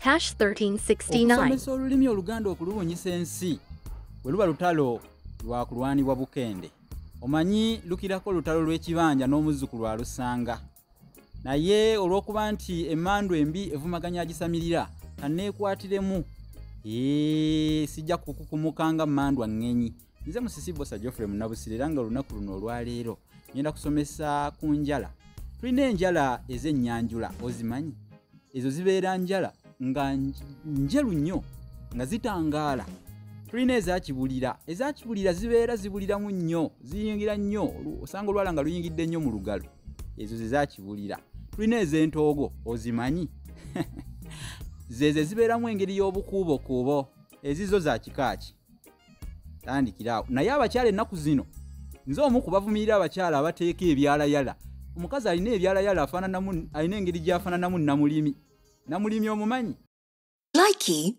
Hash 1369. Okusomesa olulimi Oluganda okulubunyisa ensi bwe luba lutalo lwa kulwanibwa bukende. Omanyi lukirako olutalo lw'ekibanja n'omuzzukulu alusanga. Naye olw'okuba nti emmandu embi evumaganya agisamirira, kanneekwatiremu. Sijja kukukumuka nga mmandwa ŋŋenyi. Nze Musisi Bbosa Geoffrey Munnabusiro, era nga olunaku luno olwaleero ngenda kusomesa ku njala. Tulina enjala ez'ennyanjula, ozimanyi? Ezo zibeera njala nga njeru nnyo, nga zitangaala. Tulina ezakibulira. Ezakibulira zibeera zibuliramu nnyo, ziyingira nnyo, osanga olwala nga luyingidde nnyo mu lugalo. Ezo ze zakibulira. Tulina ez'entoogo, ozimanyi? Zezo ezibeeramu engeri y'obukuubokuubo. Ezizo za kika ki? Tandikira awo. Naye abakyala ennaku zino, nze omu ku bavumirira abakyala abateeka ebyalayala. Omukazi alina ebyalayala afaananamu, alina engeri gy'afaananamu Namulimi. Namulimi omumanyi? Likey.